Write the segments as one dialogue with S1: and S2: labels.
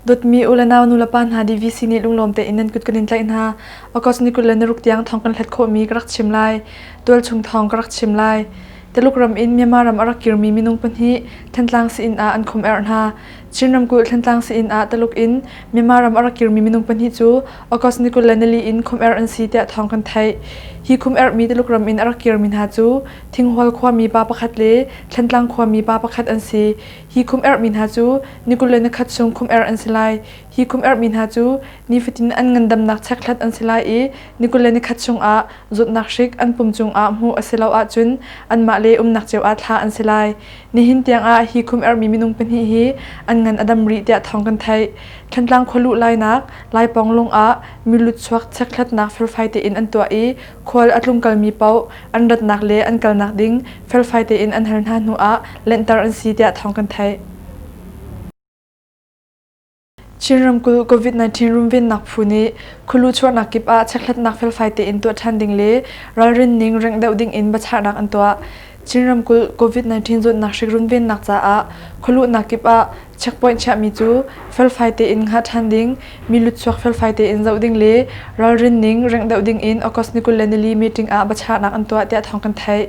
S1: Dawtmi u le nau nulepa hna DVC nih lunglawm tein nan kut kan in tlaih hna. August ni 26 tiang thawng kan hlat khawhmi ka rak chim lai. Tualchung thawng ka rak chim lai. Taluk ram in Myanmar ram a rak kirmi minung pahnih Thantlang sii-inn ah an khum-erh hna. Chin ramkulh Thantlang sii-inn ah Taluk in Myanmar ram a rak kirmi minung pahnih cu August ni 24 in khum-erh an si tiah thawng kan theih. Hi khum-erhmi Taluk ram in a rak kirmi hna cu Thinghual khuami pa pakhat le Thantlang khuami pa pakhat an si. Hi khum-erhmi hna cu ni 21 chung khum-erh an si lai. Hi khum-erhmi hna cu nifatin an ngandamnak chekhlat an si lai i ni 21 chungah zawtnak hrik an pum cungah hmuh a si lo ahcun anmah le umnak cio ah thlah an si lai. Nihin tiangah hi khum-erhmi minung pahnih hi an ngan a dam rih tiah thawng kan theih. Thantlang khualuh lainak Laipawng lung ah milut chuak chekhlatnak felfai tein an tuah i khual a tlungkalmi paoh an ratnak le an kalnak ding felfai tein an hal hna hnu ah lenhter an si tiah thawng kan theih. Chin ramkulh COVID-19 runvennak phu nih khualu chuahnak kip ah chekhlatnak felfai tein tuah ṭhan ding le ralrin ning rengh deuh ding in biachahnak an tuah. Chin ramkulh COVID-19 zawtnak hrik runvennak caah khualuhnak kip ah checkpoint chiahmi cu felfai tein hngah ṭhan ding, mi lutchuak felfai tein zoh ding le ralrin ning rengh deuh ding in August ni 24 meeting ah biachahnak an tuah tiah thawng kan theih.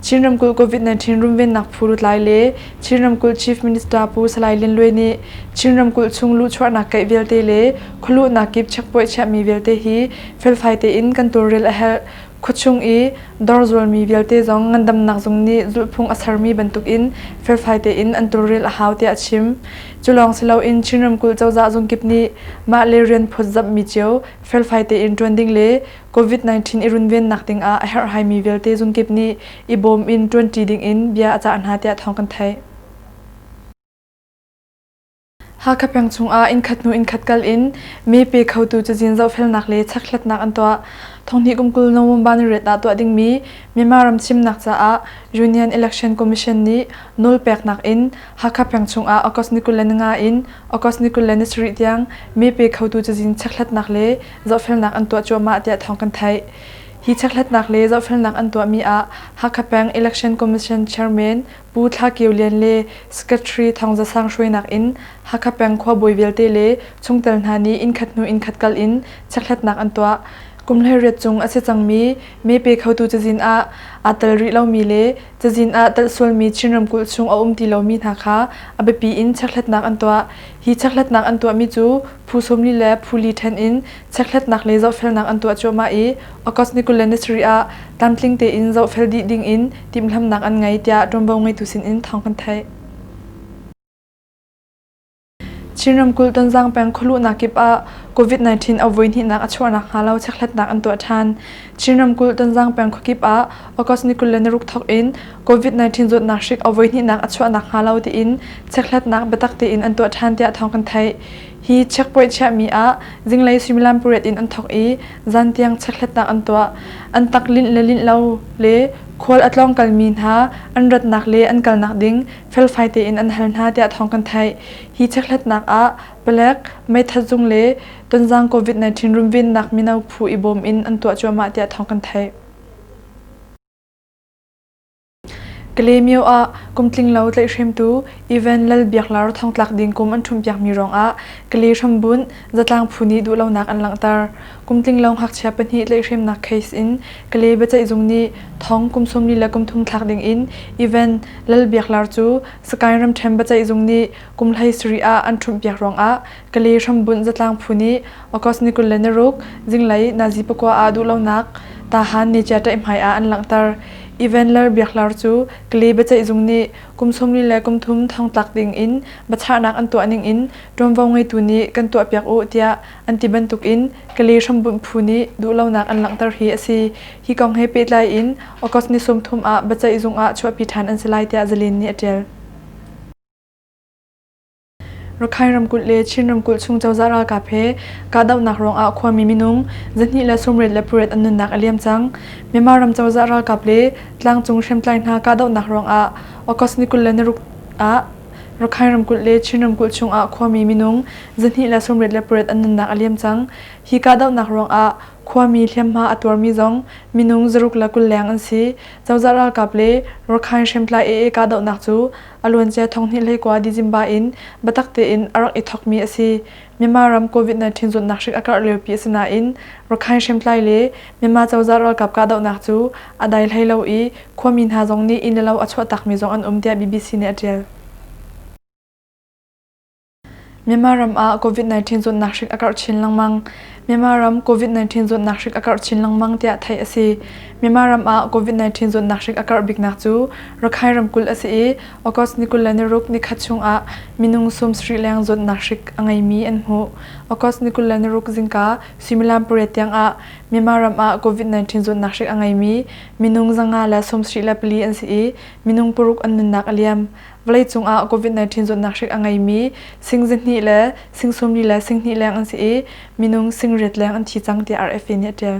S1: Chin ramkulh COVID-19 runvennak phu lutlai le Chin ramkulh Chief Minister Pu Salai Lin Luai nih Chin ramkulh chung luhchuahnak keih vialte le khualuhnak kip checkpoint chiahmi vialte hi felfai tein kan tawlrel a herh. Khuachung i dawr zualmi vialte zong ngandamnak zung nih zulhphung a sermi bantukin felfai tein an tawlrel a hau tiah a chim. Cu lawng si loin Chin ramkulh cozah zung kip nih mah le rian phawtzamhmi cio felfai tein ṭuan ding le COVID-19 i runvennak dingah a herhhaimi vialte zungkip nih i bawm in ṭuanṭi dingin bia a cah hna tiah thawng kan theih. Hakha peng chungah innkhat hnu innkhat kal in mee pe khotu cazin zohfelnak le chekhlatnak an tuah. Thonghnih kum 20 November ni riat ah tuah dingmi Myanmar ram thimnak caah Union Election Commission nih nawlpeknak in Hakha peng chungah August ni 25 in August ni 27 tiang mee pe khotu cazin chekhlatnak le zohfelnak an tuah cuahmah tiah thawng kan theih. Hi chekhlatnak le zohfelnak an tuahmi ah Hakha peng Election Commission Chairman Pu Thla Kio Lian le Secretary Thawng Za Sang hruainak in Hakha peng khuabawi vialte le chungtel hna nih innkhat hnu innkhat kal in chekhlatnak an tuah. Kum 18 cung a si cangmi mee pe khotu cazin ah aa tel rih lomi le cazin ah telh sualmi Chin ramkulh chung a um ti lomi hna kha a biapi in chekhlatnak an tuah. Hi chekhlatnak an tuahmi cu phu 40 le phu li ṭhen in chekhlatnak le zohfelnak an tuah cuahmah i August ni 27 ah tlamtling tein zohfel dih ding in timhlamhnak an ngei tiah ṭuanvo ngeitu sinin thawng kan theih. Chin ramkulh Tonzang peng khualuhnak kip ah COVID-19 a voihnihnak a chuahnak hnga lo chekhlatnak an tuah ṭhan. Chin ramkulh Tonzang peng khuakip ah August ni 26 thawk in COVID-19 zawtnak hrik a voihnihnak a chuahnak hnga lo tiin chekhlatnak biatak tein an tuah ṭhan tiah thawng kan theih. Hi checkpoint chiahmi ah zinglei suimilam pariat in an thawk i zan tiang chekhlatnak an tuah. An tak linh le linh lo le khual a tlawng kalmi hna an ratnak le an kalnak ding felfai tein an hal hna tiah thawng kan theih. Hi chekhlatnak ah palek, meithat zung le Tonzang COVID-19 runvennak mino phu i bawm in an tuah cuahmah tiah thawng kan theih. Kalaymyo ah kumtling lo tlaihhremtu Evan Lal Biak Lar thongtlak ding kum an ṭhumhpiakmi ruangah Kalay hrambunh zatlang phu nih duhlonak an langhter. Kumtling lo ngakchia pahnih tlaihhremnak case in Kalay biaceihzung nih thong kum 40 le kum thum thlak ding in Evan Lal Biak Lar cu Sagaing ramṭhen biaceihzung nih kum 17 ah an ṭhumhpiak ruangah Kalay hrambunh zatlang phu nih August ni 26 zinglei nazi pakua ah duhlonak Tahan Nicia ṭaihhmai ah an langhter. Evanler Biaklar cu Kalay biaceihzung nih kum 40 le kum thum thongtlak ding in biachahnak an tuah ning in ṭuanvo ngeitu nih kan tuahpiak u tiah an ti bantuk in Kalay hrambunh phu nih duhlonak an langhter hi a si. Hi kong he pehtlai in August ni 30 ah biaceihzung ah chuahpi ṭhan an si lai tiah Zalin nih a ṭial. Rakhine ramkulh le Chin ramkulh chung cozah ralkap he kahdohnak ruangah khuami minung 228 an nunnak a liam cang. Myanmar ram cozah ralkap le tlangcung hriamtlai hna kahdohnak ruangah August ni 26 ah Rakhine ramkulh le Chin ramkulh chungah khuami minung 228 an nunnak a liam cang. Hi kahdohnak ruangah khuami hliamhma a tuarmi zong minung 620 leng an si. Cozah ralkap le Rakhine hriamtlai AA kahdohnak cu a luancia thonghnih hleikua December in biatak tein a rak i thawkmi a si. Myanmar ram COVID-19 zawtnak hrik a karh liopi a si nain Rakhine hriamtlai le Myanmar cozah ralkap kahdohnak cu a dai hlei lo i khuami hna zong nih inn le lo a chuahtakmi zong an um tiah BBC nih a ṭial. Myanmar ram ah COVID-19 zawtnak hrik a karh chin lengmang. Myanmar ram COVID-19 zawtnak hrik a karh chin lengmang tiah theih a si. Myanmar ram ah COVID-19 zawtnak hrik a karh biknak cu Rakhine ramkulh a si i August ni 26 nikhat chungah minung 70 leng zawtnak hrik a ngeimi an hmuh. August ni 26 zingka suimilam pariat tiangah Myanmar ram ah COVID-19 zawtnak hrik a ngeimi minung 574 an si i minung paruk an nunnak a liam. Vawleicung ah COVID-19 zawtnak hrik a ngeimi sing zahnih le sing sawmli le sing hnih leng an si i minung sing riat leng an thi cang tiah RFA nih a ṭial.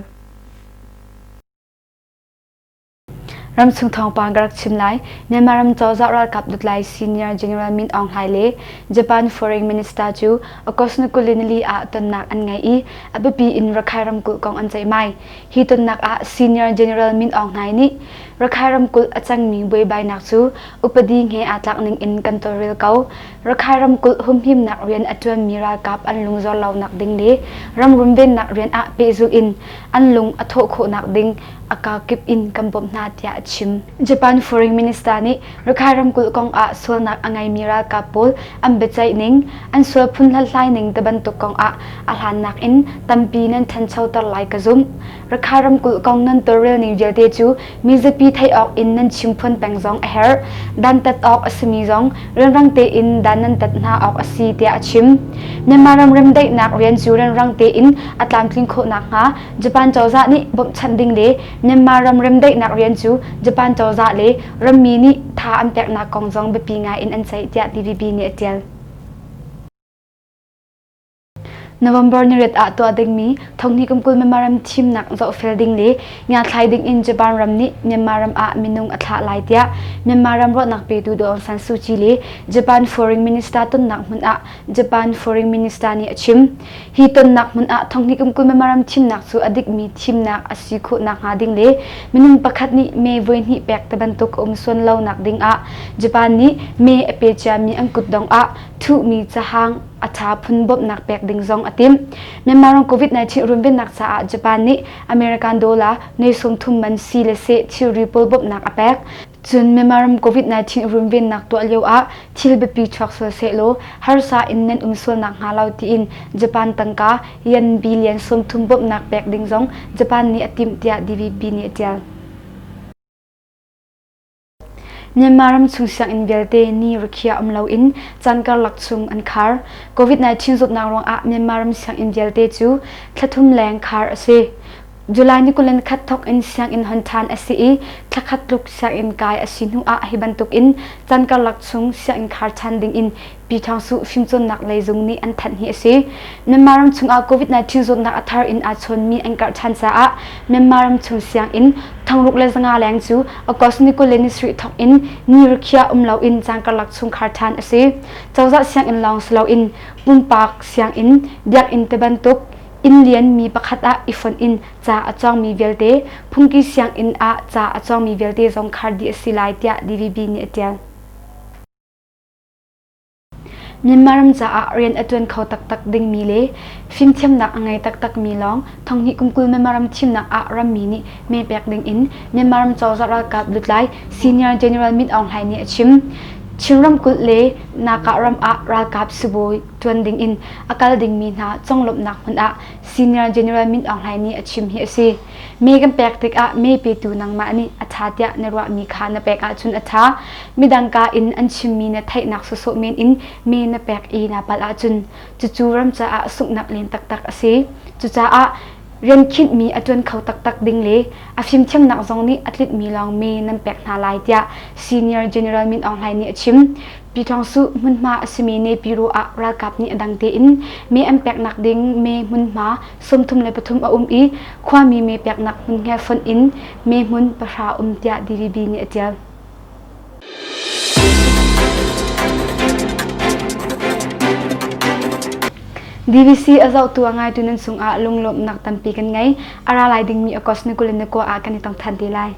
S2: Ramchung thawngpang ka rak chim lai. Myanmar ram cozah ralkap lutlai Senior General Min Aung Hlaing le Japan Foreign Minister cu August ni 24 ah tonnak an ngei i a biapi in Rakhine ramkulh kong an ceihmai. Hi tonnak ah Senior General Min Aung Hlaing nih Rakhine ramkulh a cangmi buaibainak cu upadi nge aa tlak ning in kan tawlrel ko. Rakhine ramkulh humhimnak rian a ṭuanmi ralkap an lungzor lonak ding le ram runvennak rian ah pehzulh in an lung a thawh khawhnak ding a kakip in kan bawmh hna tiah a chim. Japan Foreign Minister nih Rakhine ramkulh kong ah sualnak a ngeimi ralkap pawl an biaceih ning, an sual phun hlathlai ning tibantuk kong ah a hlannak in tampi nan ṭhanchoter lai ka zumh. Rakhine ramkulh kong nan tawlrel ning vialte cu mizapi theih awk in nan chimphuan peng zong a herh. Dantat awk a simi zong rianrang tein dan nan tat hna awk a si tiah a chim. Myanmar ram remdaihnak rian cu rianrang tein a tlamtlin khawh nakhnga Japan cozah nih bawmhchanh ding le Myanmar ram remdaihnak rian cu Japan cozah le rammi nih tha an peknak kong zong biapi ngai in an ceih tiah TVB nih a ṭial. November niriat ah tuah dingmi thonghnih kum 20 Myanmar ram thimnak zohfel ding le ngiathlai ding in Japan ram nih Myanmar ram ah minung a thlah lai tiah Myanmar ram ruahnak petu Daw Aung San Suu Kyi le Japan Foreign Minister tonnak hmun ah Japan Foreign Minister nih a chim. Hi tonnak hmun ah thonghnih kum 20 Myanmar ram thimnak cu a dikmi thimnak a si khawh nakhnga ding le minung pakhat nih mee voihnih pek ti bantuk a um suan lo nak ding ah Japan nih mee a pe ciami an kutdong ah thuhmi cahang a ṭha phun bawmhnak pek ding zong a timh. Myanmar ram COVID-19 runvennak caah Japan nih American dollar nuai 30 man sii le seh thilri pawl bawmhnak a pek. Cun Myanmar ram COVID-19 runvennak tuah lio ah thil biapi chuak sual sehlaw harsa in nan um sual nakhnga lo tiin Japan tangka yen billion 30 bawmhnak pek ding zong Japan nih a timh tiah DVB nih a ṭial. Myanmar ramchung sianginn vialte ni rikhiah um loin caan karlak chung an khar. COVID-19 zawtnak ruangah Myanmar ram sianginn vialte cu thla thum leng khar a si. July ni 21 thawk in sianginn hon ṭhan a si i thla khat tluk sianginn kai a si hnu ah hi bantuk in caan karlak chung sianginn khar ṭhan ding in Pyithawngsuh fimcawnnak lei zung nih an thanh hi a si. Myanmar ram chungah COVID-19 zawtnak a thar in aa chawnmi an karh ṭhan caah Myanmar ram chung sianginn thongruk le zanga leng cu August ni 20 le ni sarih thawk in ni rikhiah um loin caan karlak chung khar ṭhan a si. Cozah sianginn lawng si loin pumpak sianginn, biakinn tibantuk inn lian mi pakhat ah i fonh in ca a cawngmi vialte, phungki sianginn ah ca a cawngmi vialte zong khar dih a si lai tiah DVB nih a ṭial. Myanmar ram caah rian a ṭuan kho taktak dingmi le fimthiamnak a ngei taktakmi lawng thonghnih kum 20 Myanmar ram thimnak ah rammi nih mee pek dingin Myanmar ram cozah ralkap lutlai Senior General Min Aung Hlaing nih a chim. Chin ramkulh le Naka ram ah ralkap sibawi ṭuan dingin a kal dingmi hna conglawmhnak hmun ah Senior General Min Aung Hlaing nih a chim hi a si. Mee kan pek tikah mee petu nangmah nih a ṭha tiah na ruahmi kha na pek ahcun a ṭha. Midang kaa in an chimmi na theihnak sawsawh men in mee na pek i naa palh ahcun cucu ram caah sunghnak len taktak a si. Cucaah rian khinhmi a ṭuan kho taktak ding le a fimthiamnak zong nih a tlinhmi lawng mee nan pek hna lai tiah Senior General Min Aung Hlaing nih a chim. Pyithawngsuh hmunhma a simi Nepiro ah ralkap nih a dang tein mee an peknak ding mee hmunhma 33 a um i khuami mee peknak hmun he fonh in mee hmun pahra um tiah DVB nih a ṭial. DVC a zohtu a ngaitu nan sungah lunglawmhnak tampi kan ngei. A ra lai dingmi August ni 29 ah kan i tong than te lai.